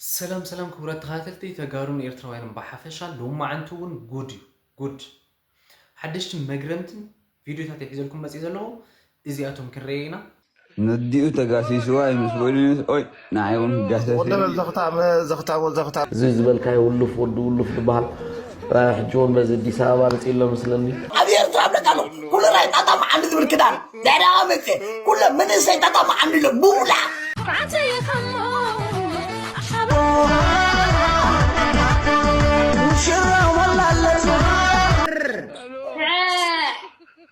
ሰላም ሰላም ክቡራት ተኸታተልቲ ተጋሩን ኤርትራውያንን ብሓፈሻ፣ ሎማዓንቲ እውን ጉድ እዩ ጉድ። ሓደሽትን መግረምትን ቪድዮታት ሒዘልኩም መፅእ ዘለኹ፣ እዚኣቶም ክንረየ ኢና። ነዲኡ ተጋሲስዋ እዩ ምስ በሉኒ፣ ኦይ ንዓይ እውን ክጋሰስ ወዲ እዩ። በል ዘኽታም ዘኽታም ወል ዘኽታም እዚ ዝበልካዮ ውሉፍ ወዲ ውሉፍ ዝበሃል ሕጂ እውን በዚ ኣዲስ ኣበባ መፅእ ኣሎ መስለኒ። ኣብ ኤርትራ ብለካ ኣሎ ኩሉ ናይ ጣጣ መዓንዲ ዝብል ክዳን ድሕሪኻ መፅእ ኩሎ መንእሰይ ጣጣ መዓንዲ ኢሎ ብውላ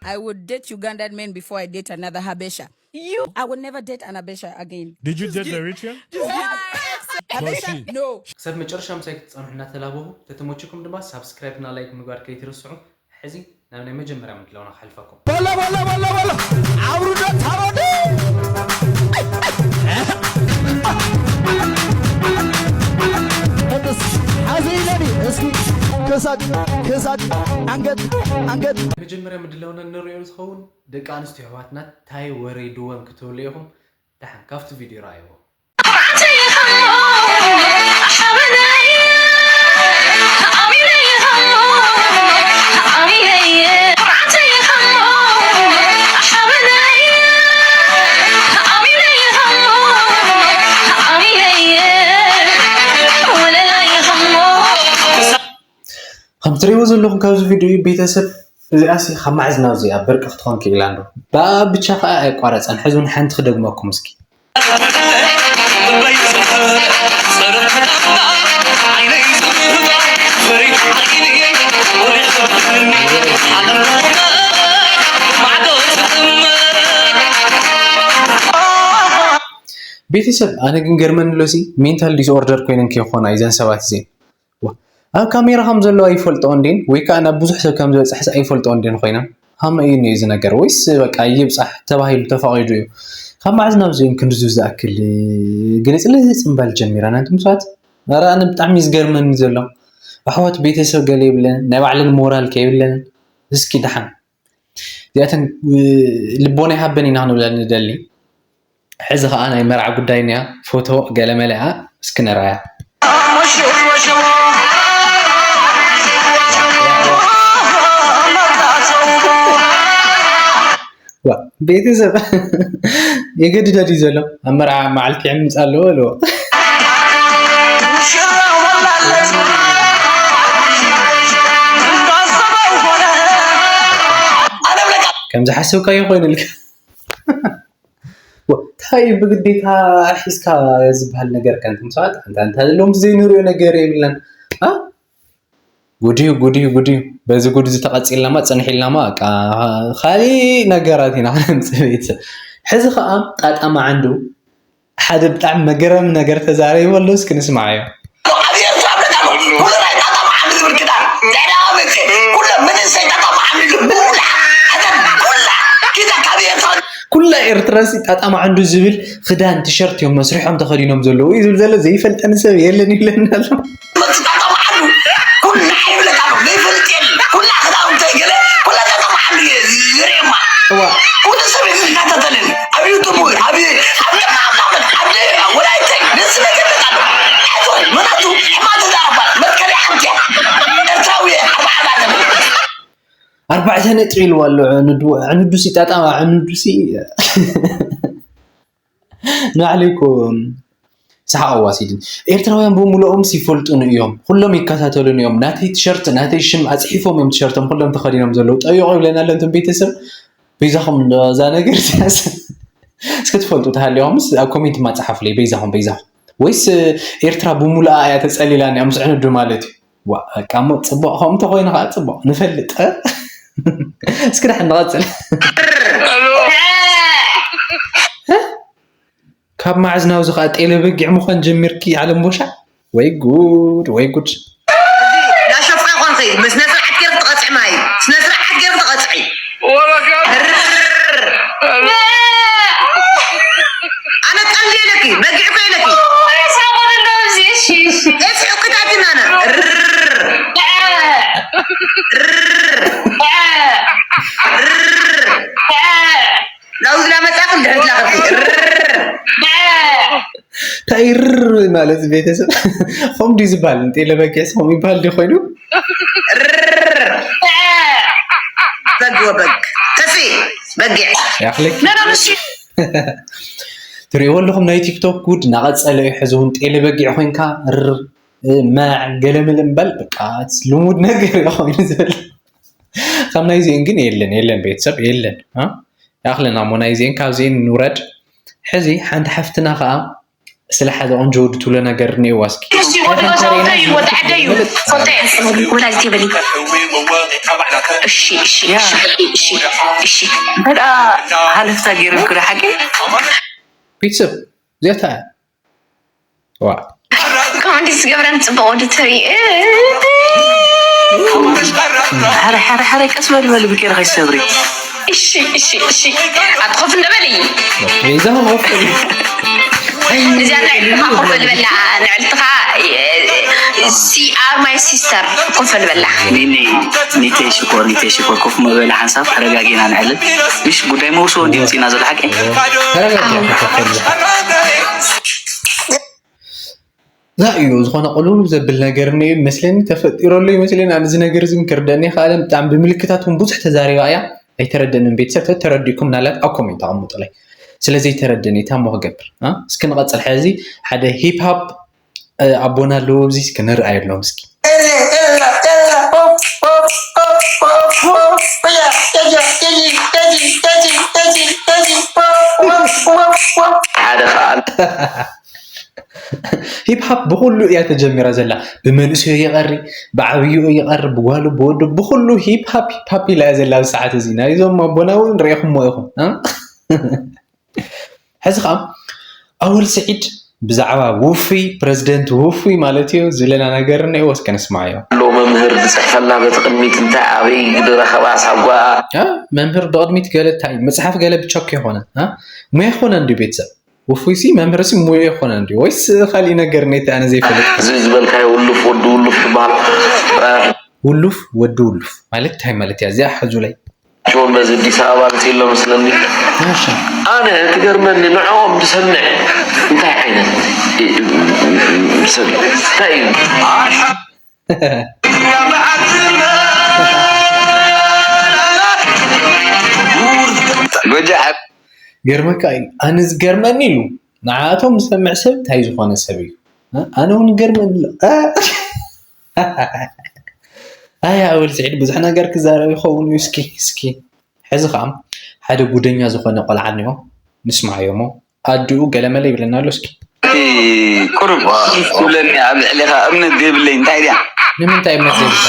I would date Ugandan men before I date another Habesha. You, I would never date an Habesha again. Did you date the Eritrean? Habesha, no. ክሳብ መጨረሻ ምሳይ ክትፀንሑ እናተላበኹ፣ ተተመችኩም ድማ ሳብስክራይብ እና ላይክ ምግባር ከይትርስዑ። ሕዚ ናብ ናይ መጀመርያ ምድላውና ክሓልፈኩም። በሎ በሎ በሎ በሎ አውርዶ ታወዲ ሐዚ ኢለኒ እስኪ ክሳድ ክሳድ አንገት አንገት መጀመርያ ምድላውና እንሪኦ ዝኸውን ደቂ ኣንስትዮ ኣሕዋትና ታይ ወረይድወን ክትብሉ ኢኹም። ደሓን ካብቲ ቪድዮ ረኣይዎ። ከም ትሪእዎ ዘለኹም ካብዚ ቪድዮ እዩ ቤተሰብ፣ እዚኣሲ ካብ መዓዝ ናብ እዚኣ ብርቂ ክትኾን ክኢላ እንዶ። ብኣ ብቻ ከዓ ኣይቋረፀን። ሕዚ እውን ሓንቲ ክደግመኩም እስኪ። ቤተሰብ ኣነ ግን ገርመኒ ኣሎ ሲ ሜንታል ዲስኦርደር ኮይነን ከይኾና እዘን ሰባት እዚአን። ዋ፣ ኣብ ካሜራ ከም ዘለዋ ይፈልጥኦ እንዴን ወይ ከዓ ናብ ብዙሕ ሰብ ከም ዝበፅሕስ ኣይፈልጥኦ እንዴን ኮይና ሃመ እዩ እዚ ነገር ወይስ በቃ ይብፃሕ ተባሂሉ ተፈቒዱ እዩ? ካብ መዓዝ ናብ እዚኦም ክንድዙ ዝኣክል ግልፅልፅ ምባል ጀሚራ ናንትም ሰባት? ኧረ ኣነ ብጣዕሚ እዩ ዝገርመኒ ዘሎ። ኣሕዋት ቤተሰብ ገለ የብለን ናይ ባዕለን ሞራል ከየብለን እስኪ ደሓን እዚኣተን ልቦና ይሃበን ኢና ክንብለን ንደሊ። ሕዚ ከዓ ናይ መርዓ ጉዳይ እኒኣ ፎቶ ገለመለ እያ እስኪ ንርኣያ። ዋ፣ ቤተሰብ የገድዳ ድዩ ዘሎ ኣብ መርዓ መዓልቲ ይዕምፅ ኣለዎ በልዎ። ከም ዝሓሰብካዮ ኮይኑልካ እንታይ ብግዴታ ሒዝካ ዝበሃል ነገር ከንትም ሰባት ኣንታ እንታይ ዘለዎም ዘይንሪኦ ነገር የብለን። ጉድዩ ጉድዩ ጉድዩ በዚ ጉድ ዝተቐፂልናማ ፀንሒልናማ ካሊእ ነገራት ኢና ክነምፅእ ቤተሰብ። ሕዚ ከዓ ጣጣ መዓንዱ ሓደ ብጣዕሚ መገረሚ ነገር ተዛሪቡ ኣሎ እስኪ ንስማዓዮ። ኣብ ኤርትራ ብለካ ኣሎ ኩሉ ናይ ጣጣ መዓንዲ ዝብል ክዳን ድሕሪኻ መፅእ ኩሎ መንእሰይ ጣጣ መዓንዲ ኢሎ ብውላ ኣታ ኩላ ኪዳ ካብ ኤርትራ ኩላ ኤርትራሲ ጣጣ መዓንዱ ዝብል ክዳን ቲሸርት እዮም መስሪሖም ተኸዲኖም ዘለዉ እዩ ዝብል ዘሎ ዘይፈልጠኒ ሰብ የለን ይብለኒ ኣሎ። መፅእ ጣጣ መዓንዱ ኩሉ ንዓይ ይብለካ ኣሎ ዘይፈልጥ የለን ኩላ ክዳውንተይ ገለ ኩላ ጣጣ መዓንዱ እየ ዝርእየማ ኩሉ ሰብ እዩ ዝከታተለኒ ኣብ ዩቱብ እውን ኣብ ኣብ ለማምናምን ኣብ ወላይተይ ነዚ ነገር ይብለካ ኣሎ ኣይትኾን መናቱ ሕማም ተዛረባ መትከሪ ሓንቲ እያ ኤርትራዊ ኣርባዓ ባተን ኣርባዕተ ነጥቢ ኢልዋ ኣሎ ዕንዱ ዕንዱ ሲጣጣ ዕንዱ ሲ ንባዕለይ እኮ ሰሓቕ ኣዋሲድን ኤርትራውያን ብምልኦም ይፈልጡኒ እዮም ኩሎም ይከታተሉኒ እዮም ናተይ ቲሸርት ናተይ ሽም ኣፅሒፎም እዮም ቲሸርቶም ኩሎም ተኸዲኖም ዘለዉ ጠይቆ ይብለና ኣሎ እንትን ቤተሰብ በይዛኹም እዛ ነገር እስከ ትፈልጡ ተሃሊኹምስ ኣብ ኮሜንት ማፀሓፍለይ በይዛኹም በይዛኹም ወይስ ኤርትራ ብምሉኣ እያ ተፀሊላኒ ምስ ዕንዱ ማለት እዩ ዋ በቃ እሞ ፅቡቕ ከምኡ እንተኾይኑ ከዓ ፅቡቕ ንፈልጥ እስኪ ደሓን ንቐፅል ካብ መዓዝ ናብዚ ከዓ ጤለ በጊዕ ምዃን ጀሚርኪ ዓለም ቦሻ ወይ ጉድ ወይ ጉድ ላሸፋ ይኾንኺ ስነ ስርዓት ገይርኪ ትቐፅዒ ማይ ስነ ስርዓት ገይርኪ ትቐፅዒ ኣነ ቀልዲ ኢለኪ በጊዕ እኮ ኢለኪ እስሕቂ ታቲናና ናብዚ ላመፃ ክንድሕር ትላኸፊ እንታይ ርር ማለት ቤተሰብ ከም ድዩ ዝበሃል? ንጤለ በጊዕስ ከም ይበሃል ድዩ ኮይኑ? በግ ወበግ ተፊ በጊዕ ያክልክ ነረምሲ ትሪእዎ ኣለኹም ናይ ቲክቶክ ጉድ እናቐፀለ እዩ። ሕዚ እውን ጤለ በጊዕ ኮይንካ ርር መዕ ገለመለ ምባል በቃ ልሙድ ነገር እዩ ኮይኑ ዝብል። ካብ ናይዚአን ግን የለን የለን ቤተሰብ የለን። አ? ያኽልና እሞ ናይዚአን ካብዚአን ንውረድ። ሕዚ ሓንቲ ሓፍትና ከዓ ስለ ሓደ ቆንጆ ወዲ ትብሎ ነገር እኒአዋ እስኪ። እሺ ወዲ ገዛውተይ እዩ ወዲ ዓደይ እዩ። ፎንታይ ወላዲት የበሊ። እሺ እሺ እሺ እሺ እሺ በቃ ሃለፍታ ገይሩ ክሉ ሓቂ ቤተሰብ እዚኣታ ዋ ኮመንት ዝገብረን ፅቡቅ ወዲ ተርኢ። ሓረ ሓረ ሓረ ቀስ በል በል ብኬር ከይሰብሪ እሺ እሺ እሺ ኣትኮፍ እንደበል እዩ ቤዛ ወፍሪ እዚኣ ናይ ኮፍ በል በላ ንዕልትኻ see are my sister ኮፍ በል በላ ኒኒ ኒቴ ሽኮር ኒቴ ሽኮር ኮፍ መበል ሓንሳብ ተረጋጊና ንዕልል ምሽ ጉዳይ መውስኦ እንዲ ውፅኢና ዘሎ ሓቂ ተረጋጊ ተፈቀዱ ዛ እዩ ዝኾነ ቅልውል ዘብል ነገር እኒኦ ይመስለኒ ተፈጢሮ ኣሎ ይመስለኒ ኣነ እዚ ነገር እዚ ክርደኒ ይኽኣለ ብጣዕሚ ብምልክታት እውን ብዙሕ ተዛሪባ እያ ኣይተረደንን ቤተሰብ ተተረዲእኩም ናላት ኣብ ኮሜንት ኣቐምጡለይ ስለ ዘይተረደኒ እታ እሞ ክገብር እ? እስኪ ንቐፅል ሕዚ ሓደ ሂፕሃፕ ኣቦና ኣለዎ ኣብዚ እስኪ ንርኣየሎም እስኪ ሓደ ከዓ ሂፕሃፕ ብኩሉ እያ ተጀሚራ ዘላ ብመንእሰዮ ይቐሪ ብዓብይኡ ይቐሪ ብጓሉ ብወዱ ብኩሉ ሂፕሃፕ ሂፕሃፕ ኢላ እያ ዘላ ብሰዓት እዚ ናይዞም ኣቦና እውን ርኢኹሞ ኢኹም እ? ሕዚ ከዓ ኣወል ስዒድ ብዛዕባ ውፉይ ፕረዚደንት ውፉይ ማለት እዩ ዝለና ነገር እኒኦ እስከ ንስማዓዮ ኣሎ መምህር ዝፅሕፈላ በቲ ቅድሚት እንታይ ኣበይ ዝረኸባ ሳጓ እ? መምህር ብቕድሚት ገለ እንታይ እዩ መፅሓፍ ገለ ብቸክ ይኮነ እ? ሙያ ይኮነ እንዲ ቤተሰብ ውፉይ ሲ መምህር ሲ ሙያ ይኮነ እንዲ ወይስ ካሊእ ነገር ነቲ ኣነ ዘይፈልጥ እዚ ዝበልካዮ ውሉፍ ወዲ ውሉፍ ትበሃል ውሉፍ ወዲ ውሉፍ ማለት እንታይ ማለት እያ እዚኣ ሕዙለይ ጆን በዚ ኣዲስ ኣበባ መፅእ ኣሎ መስለኒ ማሻ ኣነ ትገርመኒ ንዕኦም ዝሰምዕ እንታይ ዓይነት ሰብ እዩ? እንታይ እዩ ጎጃ ዓብ ገርመካ እዩ ኣነ ዝገርመኒ ኢሉ ንዓቶም ዝሰምዕ ሰብ እንታይ ዝኾነ ሰብ እዩ እ? ኣነ እውን ገርመኒ ኣሎ እ? ኣይ ኣወል ስዒድ ብዙሕ ነገር ክዛረብ ይኸውን እዩ እስኪ እስኪ ሕዚ ከዓ ሓደ ጉደኛ ዝኾነ ቆልዓ እኒኦ ንስማዓዮ እሞ ኣድኡ ገለመለ ይብለና ኣሎ እስኪ ቁሩብ ትብለኒ ኣብ ልዕሊኻ እምነት ዘይብለይ እንታይ ድያ ንምንታይ እምነት ዘይብልካ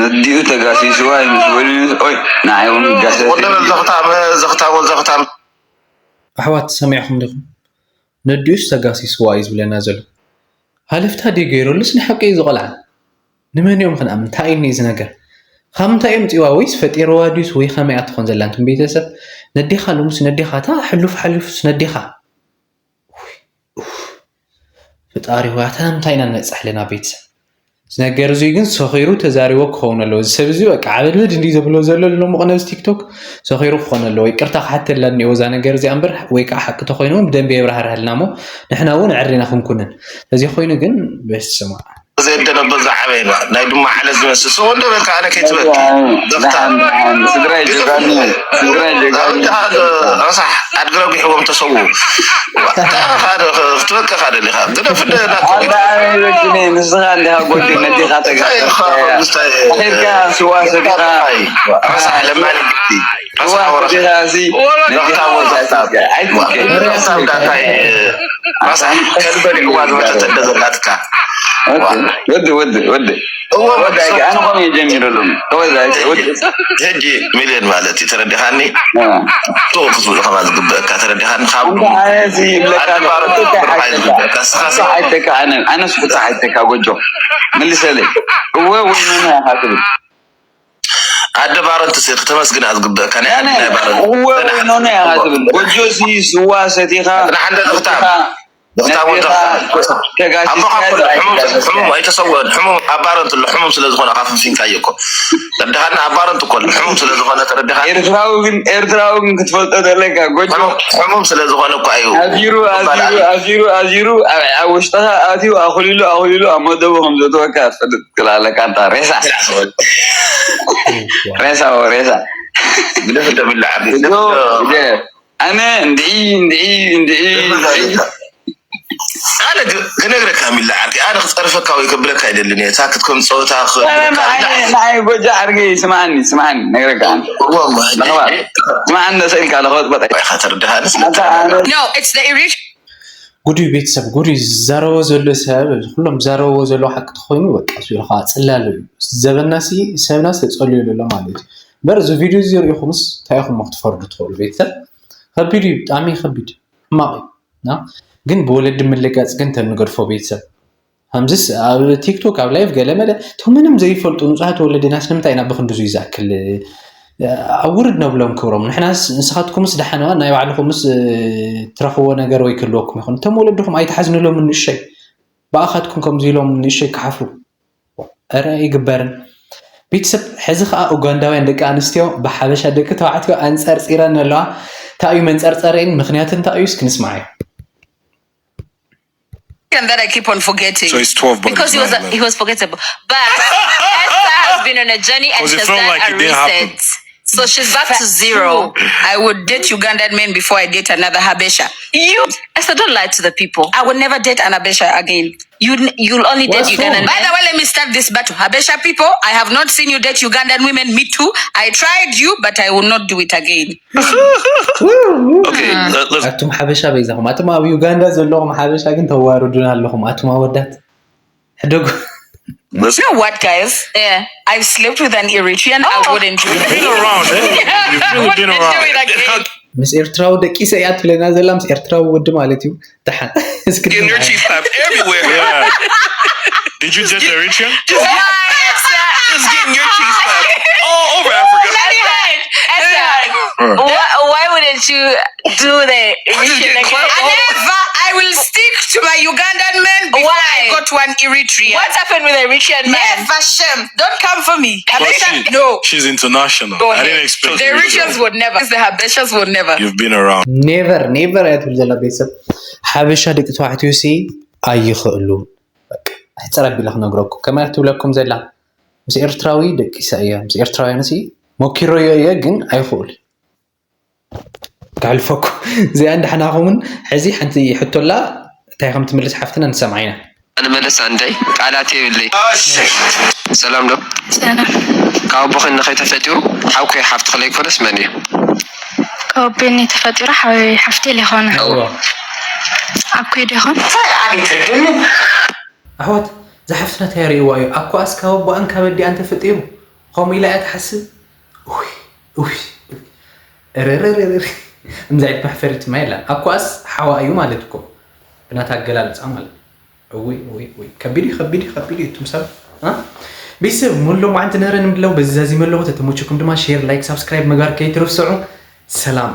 ነዲኡ ተጋሲስዋ ይምስበሉ ኦይ ንዓይ እውን ጋሰ ወደበ ዘኽታም ዘኽታም ዘኽታም ኣሕዋት ሰሚዕኹም ዲኹም ነዲኡስ ተጋሲስዋ እዩ ዝብለና ዘሎ ሃለፍታ ድዩ ገይረሉስ ንሓቂ እዩ ዝቆልዓ ንመን እዮም ክንኣምን እንታይ እዩ እዚ ነገር ካብ ምንታይ እዮም ፅዋ ወይስ ፈጢርዋ ድዩስ ወይ ከመይ እያ ትኾን ዘላ እንትን ቤተሰብ ነዴኻ ሎምስ ነዴኻ እታ ሕሉፍ ሓሊፉስ ነዴኻ ፈጣሪ ሆይ ኣታ ንምንታይ ኢና ንበፅሕ ኣለና ቤተሰብ እዚ ነገር እዚ ግን ሰኺሩ ተዛሪቦ ክኸውን ኣለዎ እዚ ሰብ እዚ በቃ ዓበድበድ እንዲ ዘብሎ ዘሎ ሎሚ ቅነ ኣብዚ ቲክቶክ ሰኺሩ ክኾን ኣለዎ ይቅርታ ክሓተላ እኒኦ እዛ ነገር እዚኣ እምበር ወይ ከዓ ሓቂ ተኮይኑ እውን ብደንቢ የብራህርሃልና እሞ ንሕና እውን ዕሪና ክንኩንን ተዘይኮይኑ ግን በስማ ዘየደለቦ ዝዓበየና ናይ ድማ ዓለት ዝመስል ሰው እንደበልካ ኣነ ከይትበልካ ዘፍታ ስድራይ ጀጋኑ ስድራይ ጀጋኑ ረሳሕ ኣድግረጉ ይሕዎም ተሰዉ ክትበልካ ደሊኻ ግደፍ እንደ ኣታ ኣበይ በኪነ ንስኻ እንዲኻ ጎዲ ነዲኻ ተጋርካ ስዋ ሰዲኻ ረሳሕ ለማኒ ግዲ ስዋ ሰዲኻ ሲ ነዲኻ ረሳሕ ከልበል ይዋ ዝበተተ እንደዘላትካ ወዲ ወዲ ወዲ እዎ ወዲ ኣነ ኮም እየ ጀሚረሎም ተወዛቂ ወዲ ሕጂ ሚልዮን ማለት እዩ ተረዲኻኒ ጡቕ ክትብሉ ከማ ዝግበአካ ተረዲኻኒ ካብ ኣነ ሲ ይብለካ ኣድባረቱ ብርሃይ ዝግበአካ ስኻሲ ሓይተካ ኣነ ኣነ ስኩታ ሓይተካ ጎጆ መልሰለይ እወ ወይ ኖኖ ኢኻ ትብል ኣደ ባረንት ሲ ከተመስግና ዝግበአካ ናይ ኣደ ናይ ባረንት እወ ወይ ኖኖ ኢኻ ትብል ጎጆ ሲ ስዋ ሰቲኻ ንሓንደ ንኽታም ንክታቦ ነፂኻ ተኽታል ተጋሲስካ ኣቦኻ እኮ ኣሎ፣ ሕሙም ኣይተጋስካ። ሕሙም ኣይተሰወን፣ ሕሙም ኣባረንት ኣሎ፣ ሕሙም ስለ ዝኾነ ካብ ፍንፊንካ እየ እኮ። ተረዳኻኒ? ኣባረንት እኮ ኣሎ፣ ሕሙም ስለ ዝኾነ ተረዳኻኒ? ኤርትራዊ ግን ኤርትራዊ ግን ክትፈልጦ ዘለካ ጎጆ ሕሙም- ሕሙም ስለ ዝኾነ እኮ እዩ። ኣዚሩ እባል ኣዚሩ ኣለ። ኣዚሩ ኣዚሩ ኣብ ኣብ ውሽጥኻ ኣትዩ ኣኹሊሉ ኣኹሊሉ ኣብ መደቡ ከም ዘእትወካ ትፈልጥ ክላለካ ኣንታ ሬሳ ሬሳ ዎ ሬሳ ግደፍ እንዶ ብላዕ፣ ግደፍ ዶ እንዶ- ደ- ኣነ እንድዒ እንድዒ እንድዒ እንድዒ ኣነ ግ- ክነግረካ ሚላ ዓርኪ፣ ኣነ ክፀርፈካ ወይ ከብለካ ኣይደልን እየ። ሳክት ከም ፀወታ ኣነ ንዓይ ንዓይ ጎጃ ዓርገይ ስምዓኒ ስምዓኒ ነግረካ ኣነ ወላሂ። ለኸባ ስምዓኒ እንዶ ሰኢልካ ለኸበጥበጥ ኢኻ ተረድሃኒ ስለ ኣንታ ኣነ No, it's the irritation. ጉድ እዩ ቤተሰብ፣ ጉድ እዩ ዝዛረቦ ዘሎ ሰብ። ኩሎም ዝዛረብዎ ዘለዉ ሓቂ ተኾይኑ በቃ እሱ ኢልካ ፅላሉ እዩ። ዘበናሲ ሰብናስ ተፀልዩ ኣሎ ማለት እዩ። እምበር እዚ ቪድዮ እዚ ርኢኹምስ እንታይ ኢኹም ክትፈርዱ ትኽእሉ? ቤተሰብ ከቢድ እዩ፣ ብጣዕሚ ከቢድ ሕማቕ እዩ። እና ግን ብወለዲ ምልጋፅ ግን ተንገድፎ ቤተሰብ። ከምዚስ ኣብ ቲክቶክ ኣብ ላይቭ ገለ መለ እቶም ምንም ዘይፈልጡ ንፁሃት ወለድናስ ንምንታይ ኢና ብክንድዙ ይዛክል ኣውርድ ነብሎም ክብሮም። ንሕናስ ንስኻትኩምስ ደሓንዋ ናይ ባዕልኹምስ እ፣ ትረኽብዎ ነገር ወይ ክህልወኩም ይኹን። እቶም ወለድኹም ኣይትሓዝንሎም ንእሸይ። ብኣኻትኩም ከምዚ ኢሎም ንእሸይ ክሓፍሩ። ኧረ ይግበርን። ቤተሰብ ሕዚ ከዓ ኡጋንዳውያን ደቂ ኣንስትዮ ብሓበሻ ደቂ ተባዕትዮ ኣንፀርፂረን ኣለዋ። እንታይ እዩ መንፀርፀሪን ምክንያት እንታይ እዩ እስኪ ንስማዓዮ። And that I keep on forgetting. So it's twelve bodies. Because he was Not eleven. He was forgettable. But Esther has been on a journey and 'Cause she it has felt done like a it didn't happen. reset. So she's back to zero. I would date Ugandan men before I date another Habesha. You, Esther, don't lie to the people. I will never date an Habesha again. You, you'll only date What's Ugandan wrong? men. By the way, let me start this battle. Habesha people, I have not seen you date Ugandan women. Me too. I tried you, but I will not do it again. Okay, let, let's ኣቱም ሓበሻ በይዛኹም፣ ኣቱም ኣብ ዩጋንዳ ዘለኹም ሓበሻ ግን ተዋርዱና ኣለኹም። ኣቱም ኣወዳት ሕደጉ። let's You know what, guys? Yeah. I've slept with an Eritrean. I wouldn't do it. been around. Eh? You've really been Wouldn't do around. It again. ምስ ኤርትራዊ ደቂሰ እያ ትብለና ዘላ፣ ምስ ኤርትራዊ ወዲ ማለት እዩ። ደሓን እስኪ Getting your cheese clapped everywhere. Yeah. Did you just Eritrean? Yes. Just getting your cheese clapped all over Africa. Let me hide. Esther, why, why wouldn't you do the Eritrean getting again? clapped all Never. I will stick to my Ugandan men before I go to an Eritrean. What happened with the Eritrean man? Never, shame. Don't come for me. But she, No. She's international. Go I ahead. Didn't expect The you to Eritreans would never. The Habeshas would never. You've been around. ኔቨር ኔቨር እያ ትብል ዘላ ቤተሰብ። ሓበሻ ደቂ ተባዕትዮ ሲ ኣይኽእሉ። በቃ፣ ሕፅር ኣቢለ ክነግረኩም ከመይ ትብለኩም ዘላ። ምስ ኤርትራዊ ደቂሰ እየ፣ ምስ ኤርትራውያን ሲ ሞኪረዮ እየ ግን ኣይኽእሉ። ከሕልፈኩም እዚኣ እንዳሕናኹምን። ሕዚ ሓንቲ ሕቶላ እንታይ ከም ትምልስ ሓፍትና ንሰምዓ ኢና። ኣነ መለስ ኣንዳይ ቃላት የብለይ። ሰላም ዶ? ሰላም። ካብ ኣቦኺ ንኸይ ተፈጢሩ ሓውኪ ሓፍትኺ ለይኮነስ መን እዩ? ካብ ኣቦይ ተፈጢሩ ሓ- ሓፍቲ ለይኮነ። ኣኮይ ዶ ይኾን? ኣሕዋት፣ እዛ ሓፍትና እንታይ ርእይዋ እዩ? ኣኳኣስ ካብ ኣቦኣን ካብ ኣዲኣን ተፈጢሩ ከምኡ ኢላ እያ ትሓስብ? ኡይ፣ ኡይ፣ ኡይ። እርርርርር። እምዛይት መሕፈሪት ማይ የላን። ኣኳኣስ ሓዋ እዩ ማለት እኮ ብናታ ኣገላልፃ ማለት እዩ። እውይ፣ እውይ፣ እውይ። ከቢድ እዩ፣ ከቢድ እዩ፣ ከቢድ እዩ። እቱም ሰብ፣ አ? ቤተሰብ፣ ሙሉ ሎማዓንቲ ነረ ንምድላው በዚ ዛዚመ ኣለኹ። ተተመቸኩም ድማ ሼር፣ ላይክ፣ ሳብስክራይብ ምግባር ከይትርስዑ። ሰላም።